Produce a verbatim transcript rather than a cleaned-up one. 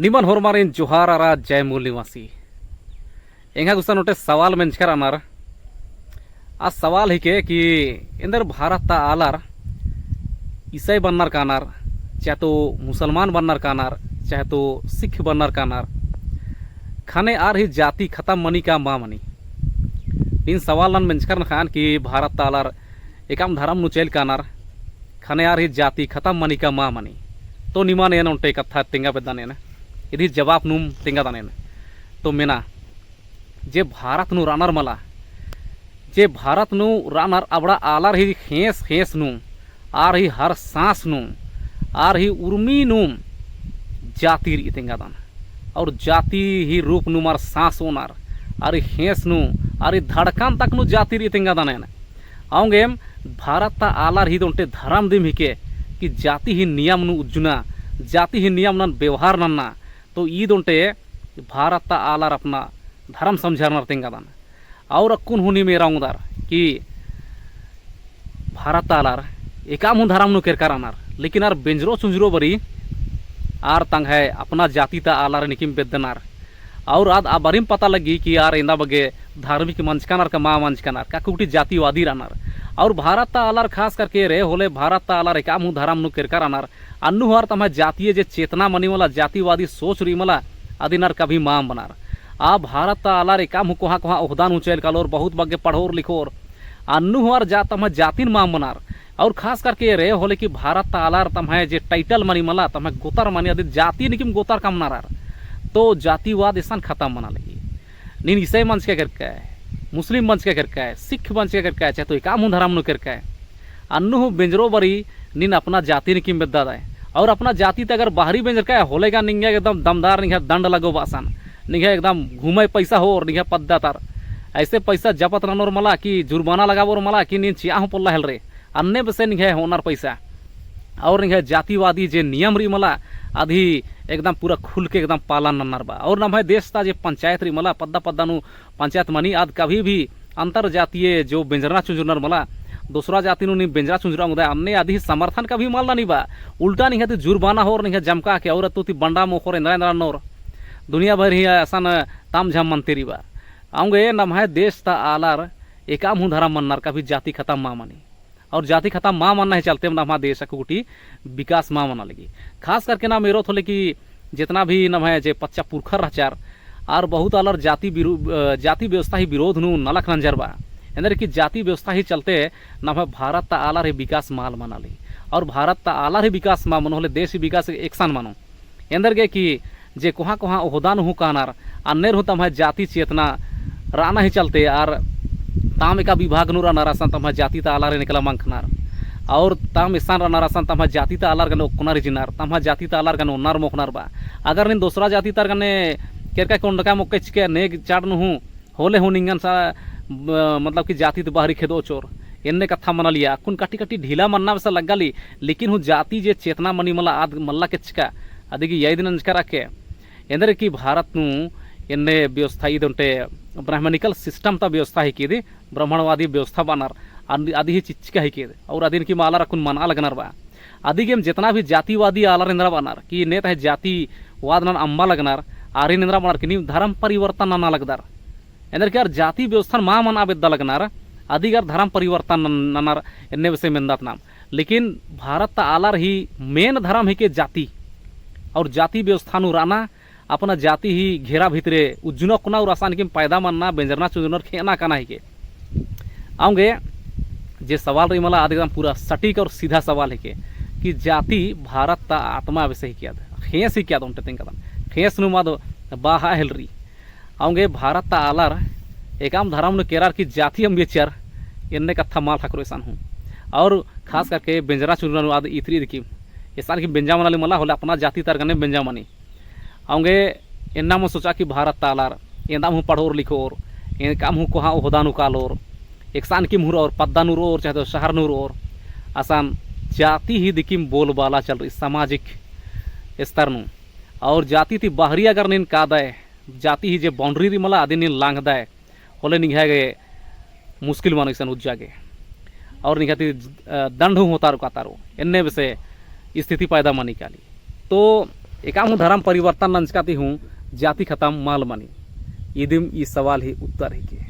निमन होरमारिन जोहार अरा जय मूल निवासी। एंगा गुसन ओन्टे सवाल मेंजकर रअनर। आ सवाल हिके कि एन्देर भारत ता आलर ईसाई बन्नर कानर, चाहे तो मुसलमान बन्नर कानर, चाहे तो सिख बन्नर कानर, ख़ने आर ही जाति खतम मनी का मा मनी? नीन सवाल नन मेंजकर नखान कि भारत ता आलर एकअम धरम नू चइल कानर, ख़ने आर ही जाति खतम मनी का मा मनी? तो निमन एन ओन्टे कत्था तेंगा बेद्दन एन, इदी जवाब नूम तेंगा दन एन। तो मेना, जे भारत नू रअनर मला, जे भारत नू रअनर अबड़ा आलर ही ख़ेस ख़ेस नू, आर ही हर साँस नू, आर ही उर्मी नू जाति रई तेंगा दन। और जाति ही रूप नू मार साँस ओनर, आर ही ख़ेस नू, आर ही धड़कन तक नू जाति रई तेंगा दन एन। औंगे भारत ता आलर ही ओन्टे धरम दिम हिके कि जाति ही नियम नू उज्जना, जाति ही नियम नन व्यवहार नन्ना। तो ईद ओन्टे भारत ता आलर अपना धरम समझरनर तेंगा दन। और अक्कुन हूँ नीम एरा ओंगदर कि भारत ता आलर एकअम हूँ धरम नू केरकर रअनर, लेकिन आर बेंजरो चुंजरो बरी आर तंग्है अपना जाति ता आलर निकिम बेद्दनर। और आद आ बारिम पता लग्गी कि आर एन्दा बग्गे धार्मिक मंजकानर का मा मंजकानर, का कुटी जातिवादी रअनर। और भारत ता आलर खास करके रे होले भारत ता आलर एकअम हूँ धरम नू केरकर रअनर। अन्नु हूँ आर तम्है जातीय जे चेतना मनी मला, जातिवादी सोच रई मला, अदिन आर कभी मा मनर। आ भारत ता आलर एकअम हूँ कोहाँ कोहाँ ओहदान हूँ चइल कालोर, बहुत बग्गे पढ़ोर लिखोर। अन्नु हूँ आर जा तम्है जातिन मा मनर। और खास करके रे होले कि भारत ता आलर तम्है जे title मनी मला, तम्है गोतर मनी, अदिन जाति निकिम गोतर कमनर आर। तो जातिवाद इसन खतम मना लगी। नीन ईसाई मंजका केरकय, मुस्लिम मंजका केरकय, सिख मंजका केरकय, चाहे तो एकअम हूँ धरम नू केरकय, अन्नु हूँ बेंजरो बरी नीन अपना जाति निकिम बेद्दादय। और अपना जाति ता अगर बाहरी बेंजरकय होले गा निंग्है एकदम दमदार निंग्है दंड लगो बासन, निंग्है एकदम घूमय पैसा होर निंग्है पद्दा तर। ऐसे पैसा जपत ननोर मला कि जुर्माना लगाबोर मला कि नीन चिआ हूँ पोल्ला हेलरे। अन्ने बेसे निंग्है होनर पैसा। और निंग्है जातिवादी जे नियम रई मला, अदी एकदम पूरा खुल के एकदम पालन नन्नर बा। और नम्है देश ता जे पंचायत रई मला, पद्दा पद्दा नू पंचायत मनी, आद कभी भी अंतर जातीय जो बेंजरना चुंजरनर मला, दोसरा जाति नू नीम बेंजरा चुंजरा ओंगदय, अन्ने अदी समर्थन कभी मल ननी बा। उल्टा निंग्है ती जुर्माना होर निंग्है जमका के और अत्तु ती बंडा मोखोर एन्दरा एन्दरा नोर। दुनिया भर ही असन तामझाम मनते रई बा। औंगे नम्है देश ता आलर एकअम हूँ धरम मन्नर, कभी जाति खतम मा मनी। और जाति खतम मा मन्ना ही चलते नम्है देश अक्कु गूटी विकास मा मना लगी। खास करके नाम एरोत होले कि जितना भी नम्है जे पच्चा पुरखर रहचर, आर बहुत आलर जाति विरु-, अ, जाति व्यवस्था ही विरोध नू नलख नंजर बा। एन्देर कि जाति व्यवस्था ही चलते नम्है भारत ता आलर ही विकास मल मना लगी। और भारत ता आलर ही विकास मा मनो होले देश ही विकास एकसन मनो। एन्देरगे कि जे कोहाँ कोहाँ ओहदा नू हूँ कानर, अन्नेर हूँ तम्है जाति चेतना रअना ही चलते आर ताम एका विभाग नू रअनर असन तम्है जाति ता आलारिन एकला मंख़नर। और ताम एसन रअनर असन तम्है जाति ता आलर गने ओक्कनर इजनर, तम्है जाति ता आलर गने ओन्नर मोख़नर बा। अगर नीन दोसरा जाति तर गने केरका कोंडका मोक्के चिके नेग चाड़ नू हूँ होले हूँ निंगन सा, ब-, मतलब कि जाति ती बाहरी खेदो चोर। एन्ने कत्था मना लिया, अक्कुन कटी कटी ढीला मन्ना बेसा लग्गा ली, लेकिन हूँ जाति जे चेतना मनी मला आद मल्ला केचका, अदिगे याद नंजका रखे। एन्देर कि भारत नू एन्ने व्यवस्था ईद ओन्टे ब्राह्मणिकल system ता व्यवस्था हिके दी, ब्राह्मणवादी व्यवस्था बअनर, अन-, अदी ही चिच्चका हिके दी, और अदिन कि मालर अक्कुन मना लगनर बा। अदिगेम जेतना भी जातिवादी आलर एन्दरा बअनर कि ने तहे जातिवाद नन अम्बा लगनर, आरिन एन्दरा बअनर कि नीम धर्म परिवर्तन नना लगदर। एन्देर कि आर जाति व्यवस्था मा मना बेद्दा लगनर, अदिगर धर्म परिवर्तन नन-, ननर एन्ने बेसे मेन्दात नाम। लेकिन भारत ता आलर ही main धर्म हिके जाति, और जाति व्यवस्था नू रअना अपना जाति ही घेरा भितरे उज्जना ओक्कना और असानिकिम पैदा मन्ना, बेंजरना चुंजरना और खेअना काना हिके। औंगे जे सवाल रई मला, आद एकदम पूरा सटीक और सीधा सवाल हिके कि जाति भारत ता आत्मा बेसे हिके आद, ख़ेस हिके आद ओन्टे तेंगदन, ख़ेस नू माद बाहा हेलरी। औंगे भारत ता आलर एकअम धरम नू केरर कि जाति अम्बियचर, एन्ने कत्था मल ख़क्खरो एसन हूँ। और खास करके बेंजरना चुंजरना नू आद इतरी दिकी, एसानिकिम बेंजा मना ली मला होले अपना जाति तर गने बेंजा मनी। औंगे एन्ना मल सोचा कि भारत ता आलर एन्दाम हूँ पढ़ोर लिखोर, एकअम हूँ कोहाँ ओहदा नू कालोर, एकसानिकिम हूँ रओर, पद्दा नू रओर, चाहे तो शहर नू रओर, असन जाति ही दिकिम बोलबाला चलरी सामाजिक स्तर नू। और जाति ती बाहरी अगर नीन कादय, जाति ही जे boundary रई मला अदिन नीन लांघदय, होले निंग्है गे मुश्किल मनो इसन उज्जा गे। और निंग्है ती, अ, दंड हूँ होतारो कातारो। एन्ने बेसे स्थिति पैदा मनी काली। तो एकअम हूँ धरम परिवर्तन नंजका ती हूँ जाति खतम मल मनी। इदिम ई सवाल ही उत्तर हिके।